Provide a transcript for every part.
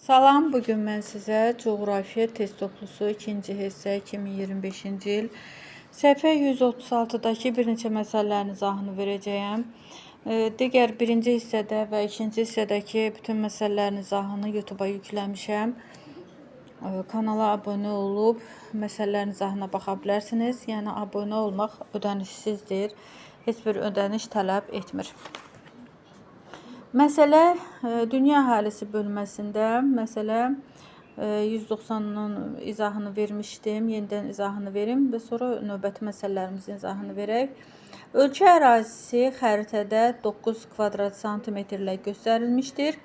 Salam, bu gün mən sizə coğrafiya test toplusu 2-ci hissə 2025-ci il səhifə 136-dakı bir neçə məsələlərin izahını verəcəyəm. Digər birinci hissədə və ikinci hissədəki bütün məsələlərin izahını YouTube-a yükləmişəm. Kanala abunə olub məsələlərin izahına baxa bilərsiniz. Yəni abunə olmaq ödənişsizdir. Heç bir ödəniş tələb etmir. Məsələ dünya əhalisi bölməsində məsələ 190-ın izahını vermişdim. Yenidən izahını verim və sonra növbəti məsələlərimizin izahını verək. Ölkə ərazisi xəritədə 9 kvadrat santimetrlə göstərilmişdir.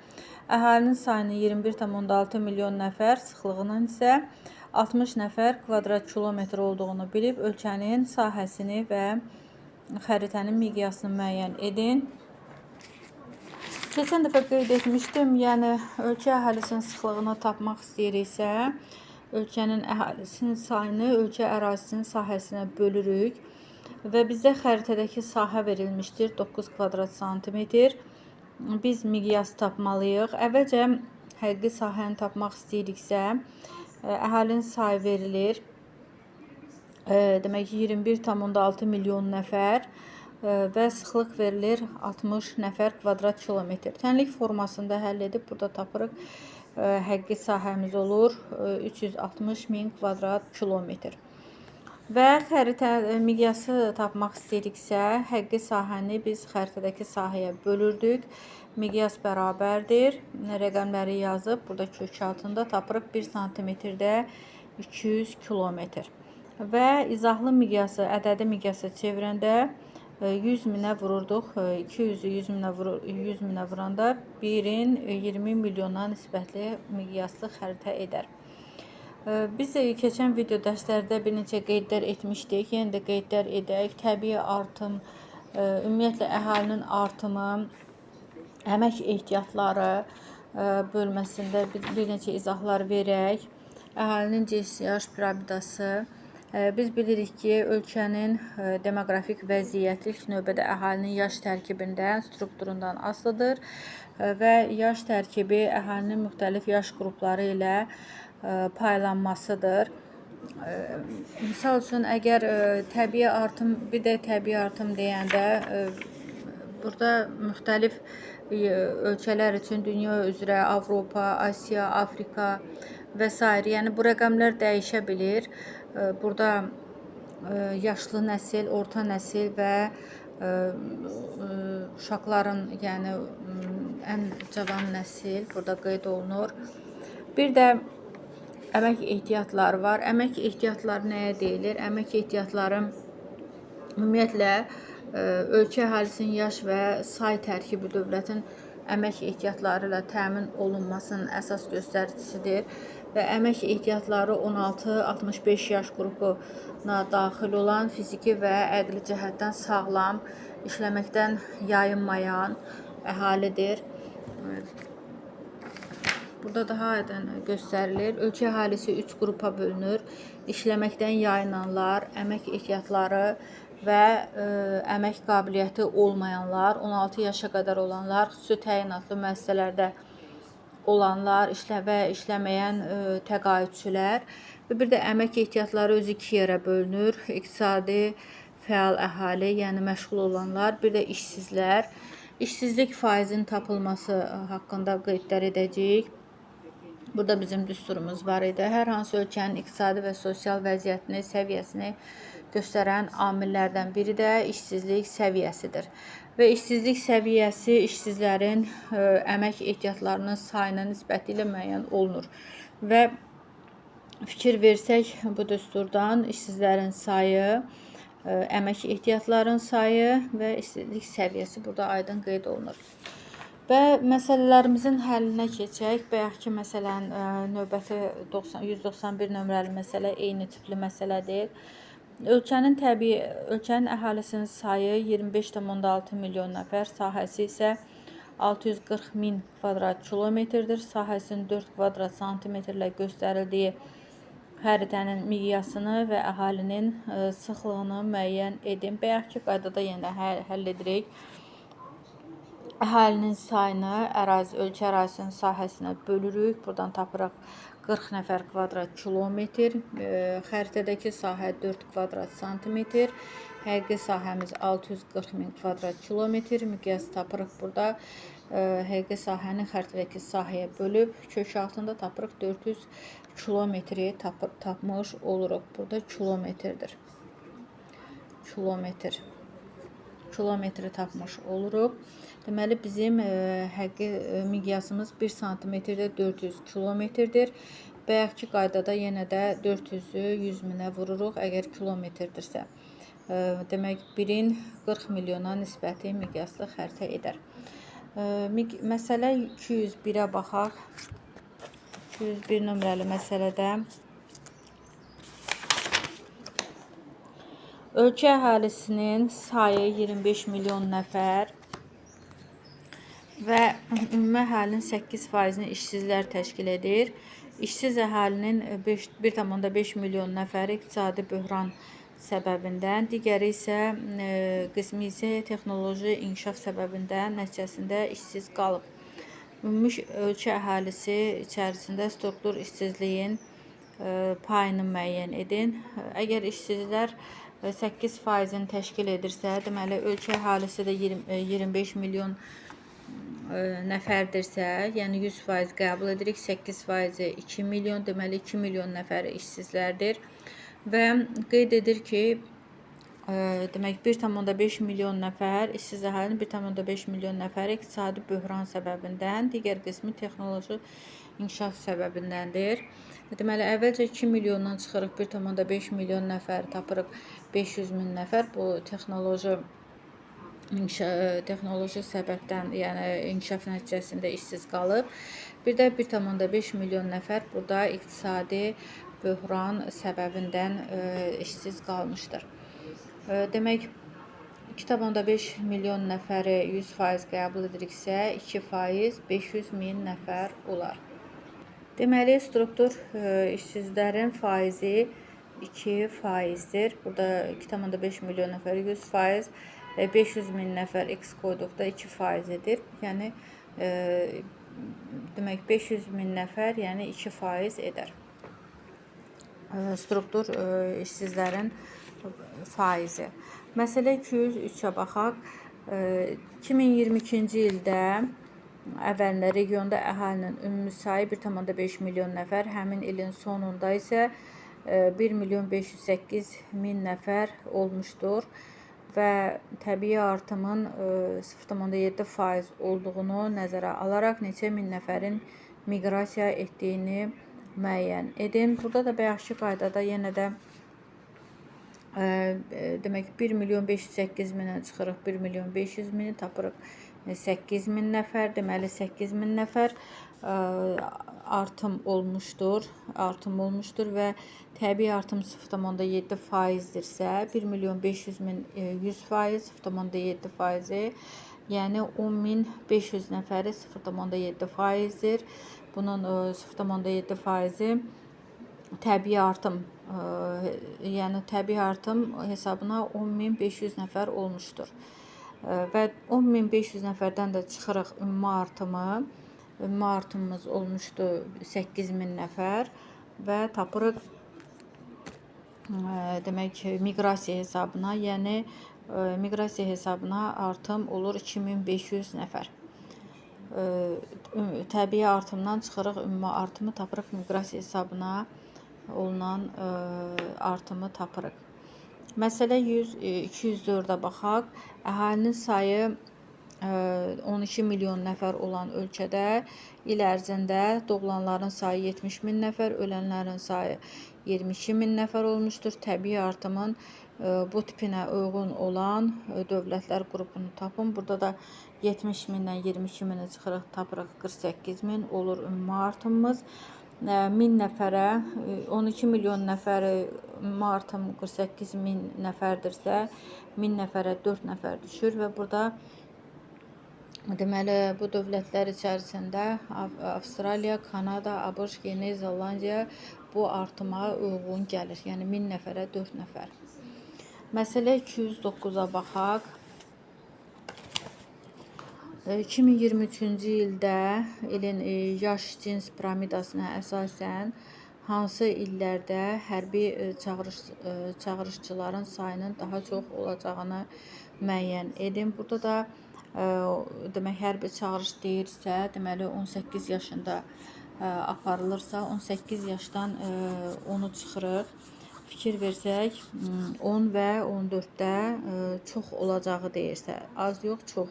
Əhalinin sayının 21,6 milyon nəfər, sıxlığının isə 60 nəfər kvadrat kilometr olduğunu bilib ölkənin sahəsini və xəritənin miqyasını müəyyən edin. Keçən dəfə qeyd etmişdim, yəni ölkə əhalisinin sıxlığını tapmaq istəyiriksə, ölkənin əhalisinin sayını ölkə ərazisinin sahəsinə bölürük və bizdə xəritədəki sahə verilmişdir 9 kvadrat santimetr. Biz miqyas tapmalıyıq. Əvvəlcə həqiqi sahəni tapmaq istəyiriksə, əhalinin sayı verilir. Demək ki, 21,6 milyon nəfər və sıxlıq verilir 60 nəfər kvadrat kilometr. Tənlik formasında həll edib burada tapırıq. Həqiqi sahəmiz olur 360 min kvadrat kilometr. Və xəritə miqyası tapmaq istəyiriksə, həqiqi sahəni biz xəritədəki sahəyə bölürdük. Miqyas bərabərdir. Rəqəmləri yazıb burada kök altında tapırıq 1 santimetrdə 200 kilometr. Və izahlı miqyası ədədi miqyasa çevirəndə 100 minə vururduq. 200-ü 100 minə vurur, 100 minə vuranda 1-in 20 milyona nisbətli miqyaslı xəritə edər. Biz keçən video dərslərdə bir neçə qeydlər etmişdik. Yenə də qeydlər edək. Təbii artım, ümumiyyətlə əhalinin artımı, əmək ehtiyatları bölməsində bir neçə izahlar verək. Əhalinin cinsi yaş piramidası. Biz bilirik ki, ölkənin demoqrafik vəziyyəti ilk növbədə əhalinin yaş tərkibindən, strukturundan asılıdır və yaş tərkibi əhalinin müxtəlif yaş qrupları ilə paylanmasıdır. Misal üçün, əgər təbii artım, bir də təbii artım deyəndə burada müxtəlif ölkələr üçün dünya üzrə Avropa, Asiya, Afrika və sair. Yəni bu rəqəmlər dəyişə bilir. Burada yaşlı nəsil, orta nəsil və uşaqların, yəni ən cavan nəsil burada qeyd olunur. Bir də əmək ehtiyatları var. Əmək ehtiyatları nəyə deyilir? Əmək ehtiyatları ümumiyyətlə ölkə əhalisinin yaş və say tərkibi dövlətin əmək ehtiyatları ilə təmin olunmasının əsas göstəricisidir və əmək ehtiyatları 16-65 yaş qrupuna daxil olan fiziki və əqli cəhətdən sağlam, işləməkdən yayınmayan əhalidir. Burada daha aydın göstərilir. Ölkə əhalisi 3 qrupa bölünür. İşləməkdən yayınanlar, əmək ehtiyatları və əmək qabiliyyəti olmayanlar, 16 yaşa qədər olanlar, xüsusi təyinatlı müəssisələrdə olanlar, işlə və işləməyən təqaüdçülər və bir də əmək ehtiyatları özü iki yerə bölünür. İqtisadi fəal əhali, yəni məşğul olanlar, bir də işsizlər. İşsizlik faizinin tapılması haqqında qeydlər edəcəyik. Burada bizim düsturumuz var idi. Hər hansı ölkənin iqtisadi və sosial vəziyyətini, səviyyəsini göstərən amillərdən biri də işsizlik səviyyəsidir. Və işsizlik səviyyəsi işsizlərin əmək ehtiyatlarının sayına nisbəti ilə müəyyən olunur. Və fikir versək bu düsturdan işsizlərin sayı, əmək ehtiyatlarının sayı və işsizlik səviyyəsi burada aydın qeyd olunur. Və məsələlərimizin həllinə keçək. Bayaqki məsələnin növbəti 191 nömrəli məsələ eyni tipli məsələdir. Ölkənin əhalisinin sayı 25,6 milyon nəfər, sahəsi isə 640 min kvadrat kilometrdir. Sahəsinin 4 kvadrat santimetrlə göstərildiyi xəritənin miqyasını və əhalinin sıxlığını müəyyən edin. Bayaqki qaydada yenə həll edirik. Əhalinin sayını ərazi, ölkə ərazisinin sahəsinə bölürük. Buradan tapırıq 40 nəfər kvadrat kilometr. Xəritədəki sahə 4 kvadrat santimetr. Həqiqi sahəmiz 640 min kvadrat kilometr. Miqyas tapırıq burada. Həqiqi sahəni xəritədəki sahəyə bölüb kök altında tapırıq 400 kilometri tapmış oluruq. Burada kilometrdir. Kilometr. Kilometri tapmış oluruq. Deməli, bizim həqiqi miqyasımız 1 santimetrdə 400 kilometrdir. Bayaqki qaydada yenə də 400-ü 100 minə vururuq, əgər kilometrdirsə. Demək, 1-in 40 milyona nisbəti miqyaslı xəritə edər. Məsələ 201-ə baxaq. 201 nömrəli məsələdə ölkə əhalisinin sayı 25 milyon nəfər və ümumi əhalinin 8%-ni işsizlər təşkil edir. İşsiz əhalinin 1,5 milyon nəfəri iqtisadi böhran səbəbindən, digəri isə qismi isə texnoloji inkişaf səbəbindən nəticəsində işsiz qalıb. Ümumi ölkə əhalisi içərisində struktur işsizliyin payını müəyyən edin. Əgər işsizlər 8%-ni təşkil edirsə, deməli ölkə əhalisi də 25 milyon nəfərdirsə, yəni 100% qəbul edirik, 8%-i 2 milyon, deməli 2 milyon nəfər işsizlərdir. Və qeyd edir ki, demək 1,5 milyon nəfər, işsiz əhalinin 1,5 milyon nəfəri iqtisadi böhran səbəbindən, digər qismi texnoloji inkişaf səbəbindəndir. Deməli, əvvəlcə 2 milyondan çıxırıq, 1,5 milyon nəfər tapırıq, 500 min nəfər bu texnoloji səbəbdən, yəni inkişaf nəticəsində işsiz qalıb. Bir də 1,5 milyon nəfər burada iqtisadi böhran səbəbindən işsiz qalmışdır. Demək, 2,5 milyon nəfəri 100% qəbul ediriksə, 2% 500 min nəfər olar. Deməli, struktur işsizlərin faizi 2%-dir. Burada 2,5 milyon nəfər 100%, 500 min nəfər X qoyduqda 2% edir. Yəni, demək, 500 min nəfər, yəni 2% edər. Struktur işsizlərin faizi. Məsələ 203-ə baxaq. 2022-ci ildə əvvəlində regionda əhalinin ümumi sayı 1,5 milyon nəfər, həmin ilin sonunda isə 1 milyon 508 min nəfər olmuşdur və təbii artımın 0,7% olduğunu nəzərə alaraq neçə min nəfərin miqrasiya etdiyini müəyyən edin. Burada da bayaqki qaydada yenə də demək 1 milyon 508 minə çıxırıq, 1 milyon 500 mini tapırıq 8 min nəfər, deməli 8 min nəfər artım olmuşdur, və təbii artım 0,7%-dirsə 1 milyon 500 min 100%, 0,7%-i, yəni 10.500 nəfəri 0,7%-dir. Bunun 0,7%-i təbii artım, yəni təbii artım hesabına 10.500 nəfər olmuşdur. Və 10.500 nəfərdən də çıxırıq ümumi artımı. Ümumi artımımız olmuşdu 8.000 nəfər və tapırıq demək miqrasiya hesabına, yəni miqrasiya hesabına artım olur 2500 nəfər. Təbii artımdan çıxırıq ümumi artımı tapırıq, miqrasiya hesabına olunan artımı tapırıq. Məsələ 204-ə baxaq. Əhalinin sayı 12 milyon nəfər olan ölkədə il ərzində doğulanların sayı 70 min nəfər, ölənlərin sayı 22 min nəfər olmuşdur. Təbii artımın bu tipinə uyğun olan dövlətlər qrupunu tapın. Burada da 70 mindən 22 minə çıxırıq, tapırıq 48 min olur ümumi artımımız. 1000 nəfərə 12 milyon nəfəri ümumi artım 48 min nəfərdirsə, 1000 nəfərə 4 nəfər düşür və burada deməli bu dövlətlər içərisində Avstraliya, Kanada, ABŞ, Yeni Zelandiya bu artıma uyğun gəlir. Yəni 1000 nəfərə 4 nəfər. Məsələ 209-a baxaq. 2023-cü ildə ilin yaş cins piramidasına əsasən hansı illərdə hərbi çağırışçıların sayının daha çox olacağını müəyyən edin. Burada da demək hərbi çağırış deyirsə, deməli 18 yaşında aparılırsa, 18 yaşdan onu çıxırıq. Fikir versək, 10 və 14-də çox olacağı deyirsə, az yox, çox.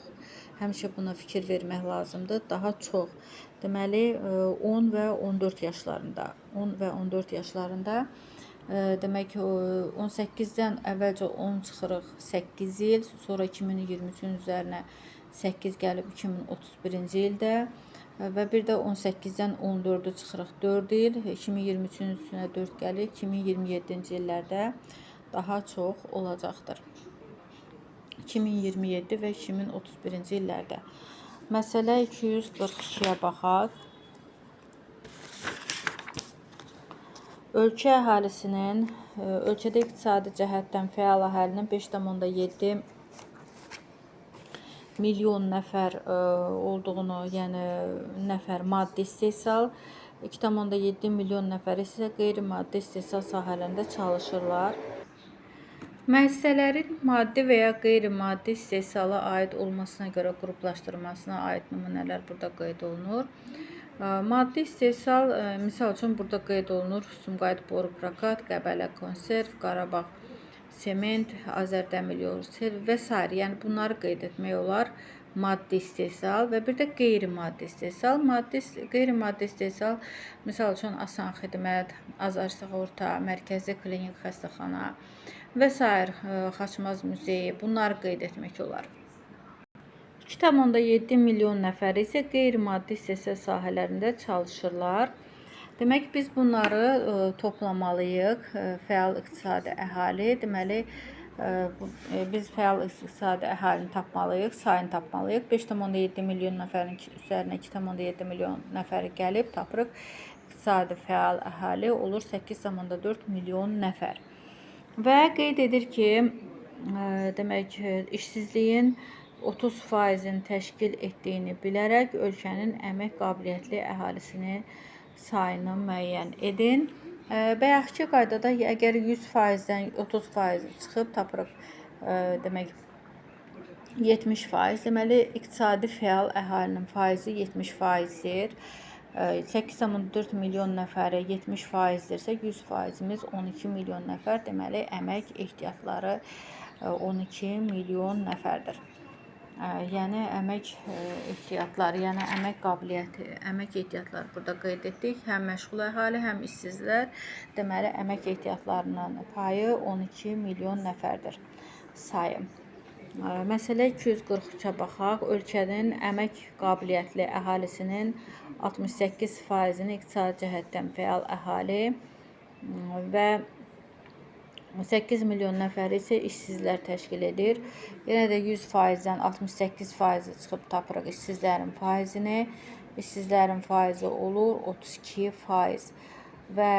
Həmişə buna fikir vermək lazımdır. Daha çox. Deməli, 10 və 14 yaşlarında, 10 və 14 yaşlarında, demək 18-dən əvvəlcə 10 çıxırıq 8 il, sonra 2023-ün üzərinə 8 gəlib 2031-ci ildə və bir də 18-dən 14-ü çıxırıq 4 il, 2023-ün üstünə 4 gəlir, 2027-ci illərdə daha çox olacaqdır. 2027 və 2031-ci illərdə. Məsələ 242-yə baxaq. Ölkə əhalisinin, ölkədə iqtisadi cəhətdən fəal əhalinin 5,7 milyon nəfər olduğunu, yəni nəfər maddi istehsal, 2,7 milyon nəfər isə qeyri-maddi istehsal sahələrində çalışırlar. Müəssisələrin maddi və ya qeyri-maddi istehsala aid olmasına görə qruplaşdırılmasına aid nümunələr burada qeyd olunur. Maddi istehsal, misal üçün burada qeyd olunur Sumqayıt boru prokat, Qəbələ konserv, Qarabağ sement, Azərdəmiryol və s. Yəni bunları qeyd etmək olar. Maddi istehsal və bir də qeyri-maddi istehsal. Qeyri-maddi istehsal, misal üçün Asan Xidmət, Azər Sığorta, Mərkəzi Klinik Xəstəxana və s. Xaçmaz Muzeyi, bunları qeyd etmək olar. 2,7 milyon nəfər isə qeyri-maddi istehsal sahələrində çalışırlar. Demək, biz bunları toplamalıyıq. Fəal iqtisadi əhali, deməli, biz fəal iqtisadi əhalini tapmalıyıq, sayını tapmalıyıq. 5,7 milyon nəfərin üzərinə 2,7 milyon nəfəri gəlib tapırıq. İqtisadi fəal əhali olur 8,4 milyon nəfər. Və qeyd edir ki, demək, işsizliyin 30%-ni təşkil etdiyini bilərək ölkənin əmək qabiliyyətli əhalisinin sayını müəyyən edin. Bayaqki qaydada əgər 100%-dən 30% çıxıb tapırıq, demək 70%. Deməli, iqtisadi fəal əhalinin faizi 70%-dir. 8,4 milyon nəfəri 70%-dirsə, 100%-imiz 12 milyon nəfər. Deməli, əmək ehtiyatları 12 milyon nəfərdir. Yəni əmək ehtiyatları, yəni əmək qabiliyyəti, əmək ehtiyatları burada qeyd etdik. Həm məşğul əhali, həm işsizlər. Deməli, əmək ehtiyatlarının payı 12 milyon nəfərdir sayı. Məsələ 243-ə baxaq. Ölkənin əmək qabiliyyətli əhalisinin 68%-ni iqtisadi cəhətdən fəal əhali və 8 milyon nəfəri isə işsizlər təşkil edir. Yenə də 100%-dən 68% çıxıb tapırıq işsizlərin faizini. İşsizlərin faizi olur 32% və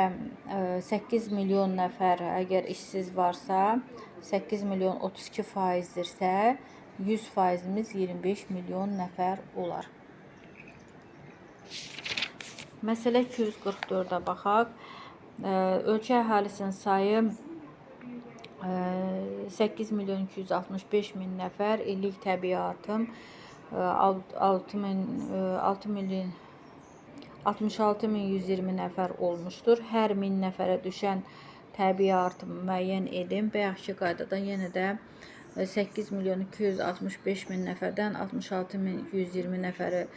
8 milyon nəfər əgər işsiz varsa, 8 milyon 32%-dirsə, 100%-imiz 25 milyon nəfər olar. Məsələ 244-ə baxaq. Ölkə əhalisinin sayı 8 milyon 265 min nəfər, illik təbii artım 6 milyon 66 min 120 nəfər olmuşdur. Hər 1000 nəfərə düşən təbii artımı müəyyən edin. Bayaqki qaydadan yenə də 8 milyon 265 min nəfərdən 66 min 120 nəfəri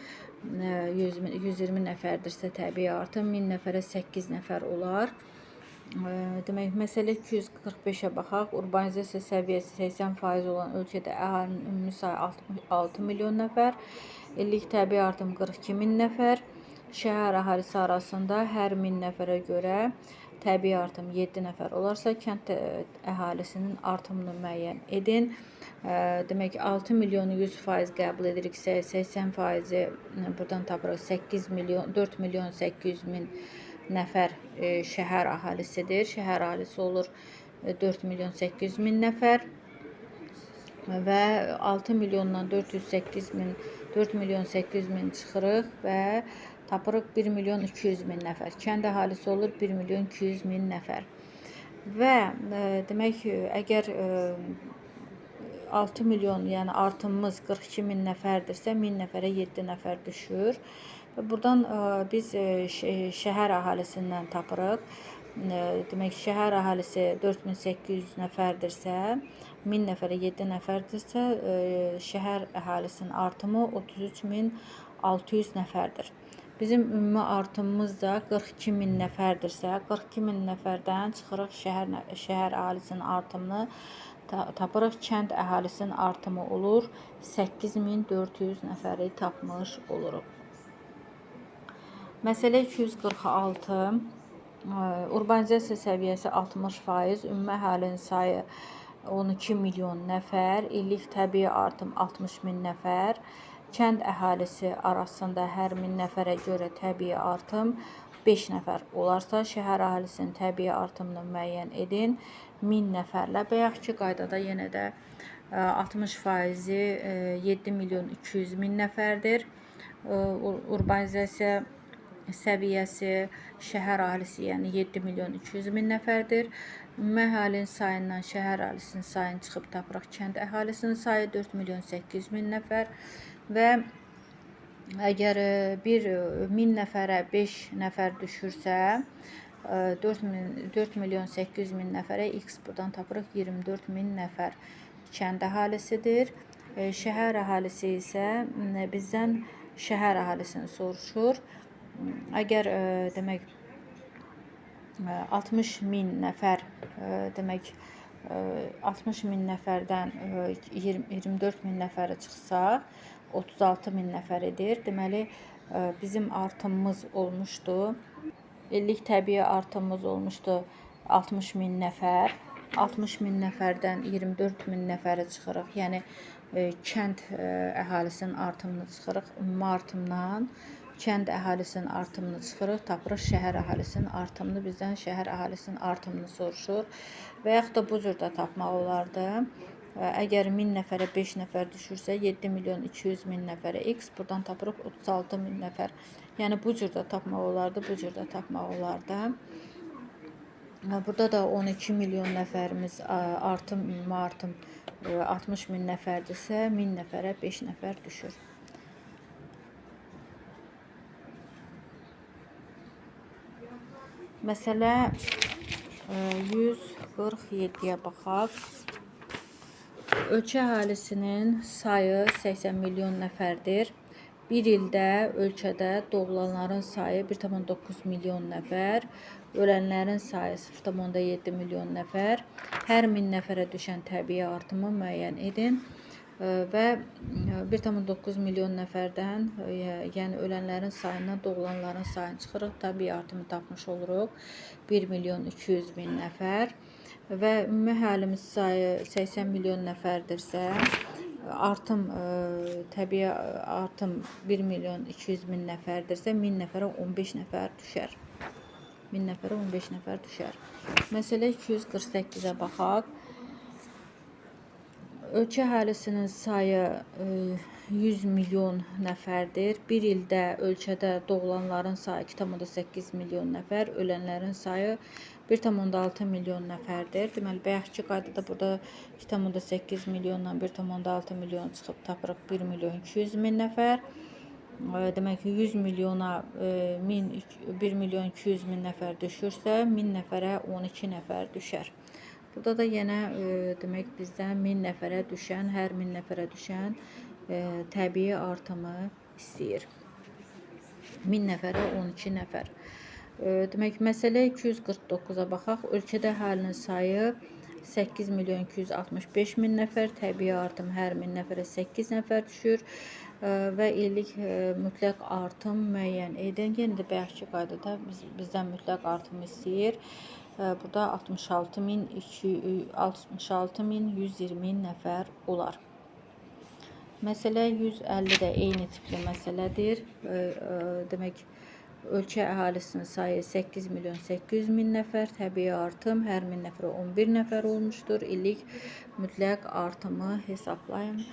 120 nəfərdirsə təbii artım 1000 nəfərə 8 nəfər olar. Demək, məsələ 245-ə baxaq. Urbanizasiya səviyyəsi 80% olan ölkədə əhalinin ümumi sayı 66 milyon nəfər, illik təbii artım 42 min nəfər. Şəhər əhalisi arasında hər 1000 nəfərə görə təbii artım 7 nəfər olarsa, kənd əhalisinin artımını müəyyən edin. Demək, 6 milyonu 100% qəbul ediriksə, 80%-i buradan tapırıq 8 milyon, 4 milyon 800 min nəfər şəhər əhalisidir. Şəhər əhalisi olur 4 milyon 800 min nəfər. Və 6 milyondan 408 min, 4 milyon 800 min çıxırıq və tapırıq 1 milyon 200 min nəfər. Kənd əhalisi olur 1 milyon 200 min nəfər. Və demək, əgər 6 milyon, yəni artımımız 42 min nəfərdirsə, 1000 nəfərə 7 nəfər düşür. Və buradan biz şəhər əhalisindən tapırıq. Demək, şəhər əhalisi 4800 nəfərdirsə, 1000 nəfərə 7 nəfərdirsə, şəhər əhalisinin artımı 33600 nəfərdir. Bizim ümumi artımımız da 42 min nəfərdirsə, 42 min nəfərdən çıxırıq şəhər əhalisinin artımını tapırıq. Kənd əhalisinin artımı olur 8400 nəfəri tapmış oluruq. Məsələ 246. Urbanizasiya səviyyəsi 60%, ümumi əhalinin sayı 12 milyon nəfər, illik təbii artım 60 min nəfər, kənd əhalisi arasında hər 1000 nəfərə görə təbii artım 5 nəfər olarsa, şəhər əhalisinin təbii artımını müəyyən edin 1000 nəfərlə. Bayaqki qaydada yenə də 60%-i 7 milyon 200 min nəfərdir. Urbanizasiya səviyyəsi şəhər əhalisi, yəni 7 milyon 200 min nəfərdir. Ümumi əhalinin sayından şəhər əhalisinin sayını çıxıb tapırıq. Kənd əhalisinin sayı 4 milyon 800 min nəfər və əgər bir 1000 nəfərə 5 nəfər düşürsə, 4 milyon 800 min nəfərə x buradan tapırıq 24 min nəfər kənd əhalisidir. Şəhər əhalisi isə bizdən şəhər əhalisini soruşur. Əgər demək 60 min nəfər, demək 60 min nəfərdən 24 min nəfəri çıxsa, 36 min nəfər edir. Deməli, bizim artımımız olmuşdu. İllik təbii artımımız olmuşdu 60 min nəfər. 60 min nəfərdən 24 min nəfəri çıxırıq. Yəni, kənd əhalisinin artımını çıxırıq. Ümumi artımdan kənd əhalisinin artımını çıxırıq, tapırıq şəhər əhalisinin artımını, bizdən şəhər əhalisinin artımını soruşur. Və yaxud da bu cür də tapmaq olardı. Əgər 1000 nəfərə 5 nəfər düşürsə, 7 milyon 200 min nəfərə x, buradan tapırıq 36 min nəfər. Yəni, bu cür də tapmaq olardı, bu cür də tapmaq olardı. Burada da 12 milyon nəfərimiz artım, ümumi artım 60 min nəfərdirsə, 1000 nəfərə 5 nəfər düşür. Məsələ 147-yə baxaq. Ölkə əhalisinin sayı 80 milyon nəfərdir. Bir ildə ölkədə doğulanların sayı 1,9 milyon nəfər, ölənlərin sayı 0,7 milyon nəfər. Hər 1000 nəfərə düşən təbii artımı müəyyən edin. Və 1,9 milyon nəfərdən, yəni ölənlərin sayından doğulanların sayını çıxırıq, təbii artımı tapmış oluruq 1 milyon 200 min nəfər. Və ümumi əhalimiz sayı 80 milyon nəfərdirsə, artım, təbii artım 1 milyon 200 min nəfərdirsə, 1000 nəfərə 15 nəfər düşər. 1000 nəfərə 15 nəfər düşər. Məsələ 248-ə baxaq. Ölkə əhalisinin sayı 100 milyon nəfərdir. Bir ildə ölkədə doğulanların sayı 2,8 milyon nəfər, ölənlərin sayı 1,6 milyon nəfərdir. Deməli, bayaqki qaydada burada 2,8 milyondan 1,6 milyon çıxıb tapırıq 1 milyon 200 min nəfər. Demək ki, 100 milyona 1 milyon 200 min nəfər düşürsə, 1000 nəfərə 12 nəfər düşər. Burada da yenə demək bizdən 1000 nəfərə düşən, hər 1000 nəfərə düşən təbii artımı istəyir. 1000 nəfərə 12 nəfər. Demək, məsələ 249-a baxaq. Ölkədə əhalinin sayı 8 milyon 265 min nəfər, təbii artım hər 1000 nəfərə 8 nəfər düşür və illik mütləq artım müəyyən edin. Yenə də bayaqki qaydada bizdən mütləq artım istəyir. Burada 66.120 nəfər olar. Məsələ 150 də eyni tipli məsələdir. Demək, Ölkə əhalisinin sayı 8 milyon 800 min nəfər, təbii artım hər 1000 nəfərə 11 nəfər olmuşdur. İllik mütləq artımı hesablayın.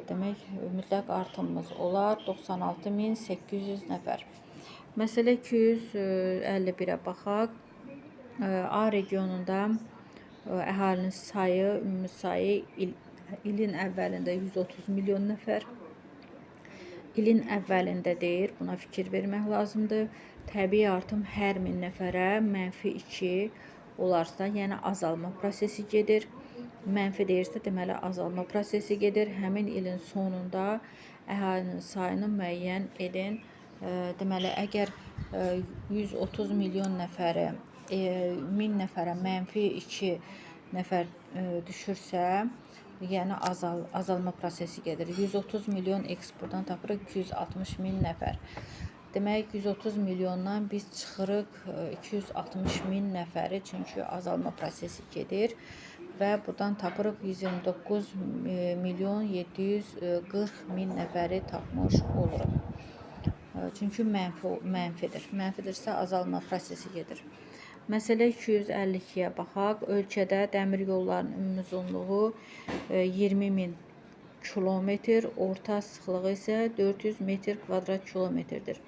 Demək, mütləq artımımız olar 96.800 nəfər. Məsələ 251-ə baxaq. A regionunda əhalinin sayı, ümumi sayı ilin əvvəlində 130 milyon nəfər. İlin əvvəlində deyir, buna fikir vermək lazımdır. Təbii artım hər 1000 nəfərə -2 olarsa, yəni azalma prosesi gedir. Mənfi deyirsə, deməli azalma prosesi gedir. Həmin ilin sonunda əhalinin sayını müəyyən edin. Deməli, əgər 130 milyon nəfəri 1000 nəfərə -2 nəfər düşürsə, yəni azalma prosesi gedir. 130 milyon x buradan tapırıq 260 min nəfər. Demək 130 milyondan biz çıxırıq 260 min nəfəri, çünki azalma prosesi gedir və buradan tapırıq 129 milyon 740 min nəfəri tapmış oluruq. Çünki mənfidir. Mənfidirsə azalma prosesi gedir. Məsələ 252-yə baxaq. Ölkədə dəmir yollarının ümumi uzunluğu 20 min kilometr, orta sıxlığı isə 400 metr kvadrat kilometrdir.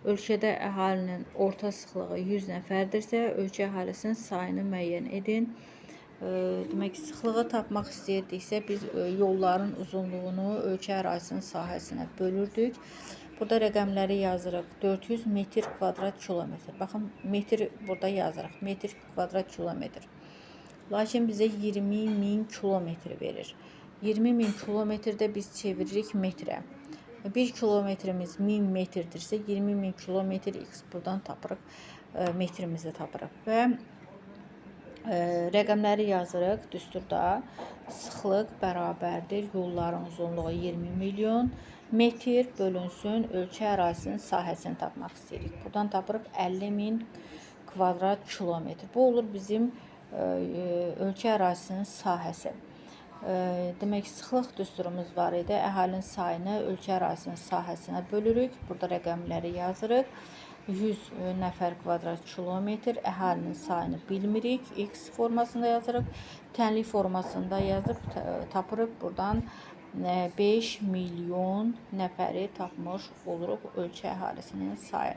Ölkədə əhalinin orta sıxlığı 100 nəfərdirsə, ölkə əhalisinin sayını müəyyən edin. Demək, sıxlığı tapmaq istəyirdiksə, biz yolların uzunluğunu ölkə ərazisinin sahəsinə bölürdük. Burada rəqəmləri yazırıq. 400 metr kvadrat kilometr. Baxın, metr burada yazırıq. Metr kvadrat kilometr. Lakin bizə 20 min kilometr verir. 20 min kilometrdə biz çeviririk metrə. 1 kilometrimiz 1000 metrdirsə, 20 min kilometr x buradan tapırıq, metrimizi tapırıq. Və rəqəmləri yazırıq düsturda. Sıxlıq bərabərdir yolların uzunluğu 20 milyon metr bölünsün ölkə ərazisinin sahəsini tapmaq istəyirik. Buradan tapırıq 50 min kvadrat kilometr. Bu olur bizim ölkə ərazisinin sahəsi. Demək, sıxlıq düsturumuz var idi. Əhalinin sayını ölkə ərazisinin sahəsinə bölürük. Burada rəqəmləri yazırıq. 100 nəfər kvadrat kilometr, əhalinin sayını bilmirik. X formasında yazırıq. Tənlik formasında yazıb tapırıq. Buradan 5 milyon nəfəri tapmış oluruq ölkə əhalisinin sayı.